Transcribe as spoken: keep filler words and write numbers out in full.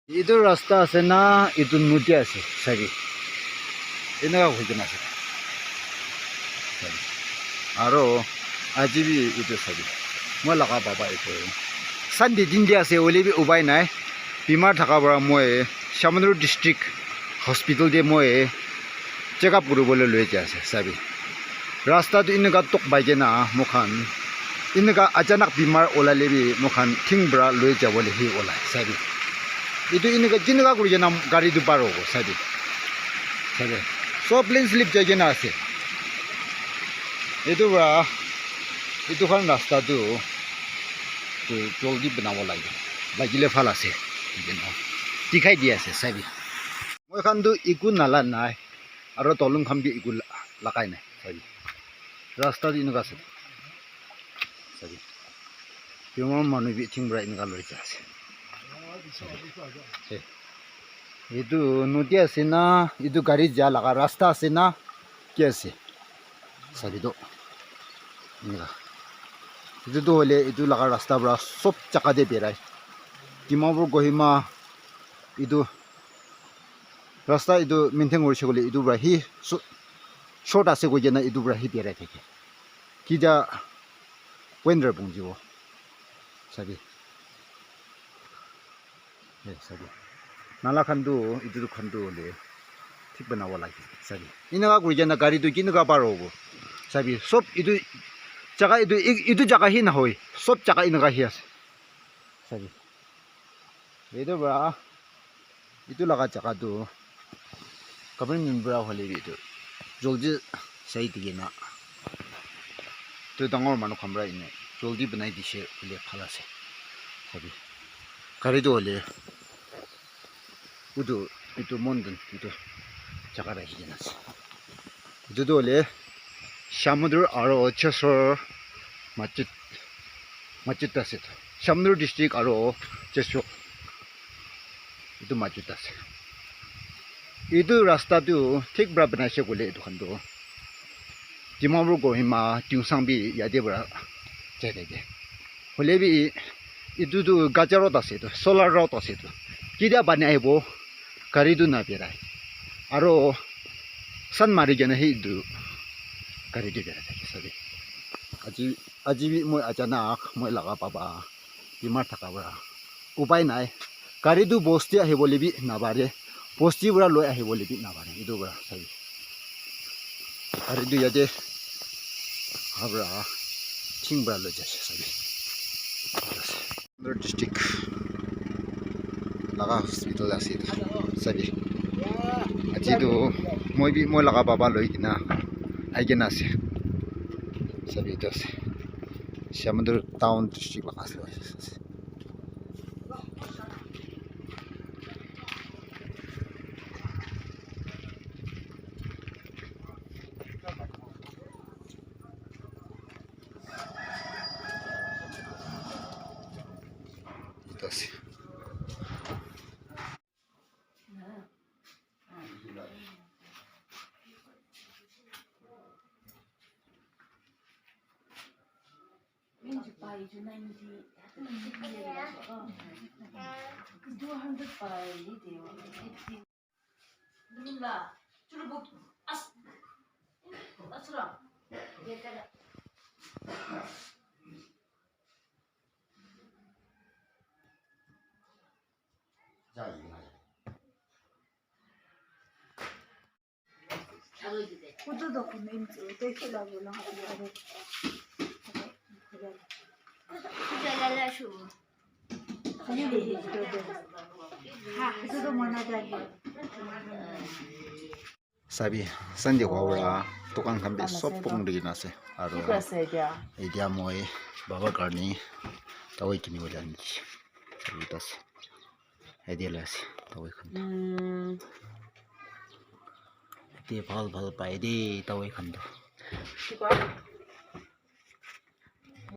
Etu rasta ase na, etu nodi ase, sabi. Eneka hoi kena ase. Aro aji bi etu sabi. Moi laga baba etu. Sunday din de ase, hoile bi upai nai. Bimar thaka para moi Shamator district hospital de moi check up kuribole loi jai ase, sabi. Rasta tu eneka tok pai kena moikhan eneka achanak bimar olaile bi moikhan thing para loi jabole hi olai, sabi. Etu eneka keneka kuri kena gari tu par hobo, sabi. Sabi. Sob landslip jai kena ase. Etu para etu khan rasta tu, tu joldi banabo lage. Lagile bhal ase. Dikhai di ase, sabi. Moi khan tu eku nala nai. Aro dolong khan bi eku la-, lagai nai, sabi. Rasta tu enika ase. Sabi. Kiman manu bi thing para enika loi jai ase. Sabi. Hey. Etu nodi ase na, etu gari ja laga rasta ase na, ki ase? Sabi tu. Enika. Etu tu hoile etu laga rasta para sob jaga te berai. Dimapur Kohima etu rasta etu maintain kurishe koile etu para hi so-, short ase koi kena etu para hi berai thake. Kija wind para bhunjibo. Sabi. Eh, sabi. Nala khan tu, etu tu khan tu hoile thik banabo lage. Sabi. Eneka kuri kena gari tu keneka par hobo. Sabi. Sob etu jaga etu, e-, etu jaga hi nahoi. Sob jaga eneka hi ase. Sabi. Etu para, etu laga jaga tu government para hoile bi etu joldi sai di kena, etu dangor manu khan para ene joldi banai dishe koile bhal ase. Sabi. Gari tu hoile etu, etu mountain etu jaga rakhi kena ase. Etu tu hoile Shamator aro Chessore majot, majot ase. Shamator district aro Chessore etu majot ase. Etu rasta tu thik para banaise koile etu khan tu Dimapur Kohima Tuensang bi yate para jai thake. Hoile bi etu tu gacha road ase etu, solar road ase etu. Ketia pani ahibo, gari tu naberai. Aro sun mari kena he etu gari tu berai thake sabi. Aji, aji bi moi achanak, moi laga baba bimar thaka para upai nai. Gari tu bosti ahibole bi nabare, bosti para loi ahibole bi nabare. Etu para sabi. Gari tu yate habra thing para loi jai ase sabi. District laga hospital ase etu sabi. Aji tu moi bi moi laga baba loi kena ahi kena ase. Sabi etu ase. Shamator town district laga ase. Etu ase. Sabi, Sunday howa para dukan khan bi sob bon kuri kena ase. Aru etia moi baba karne dawai kini bole ani dise. Sabi, etu ase. Yate la ase dawai khan. Yate bhal bhal pai de dawai khan toh.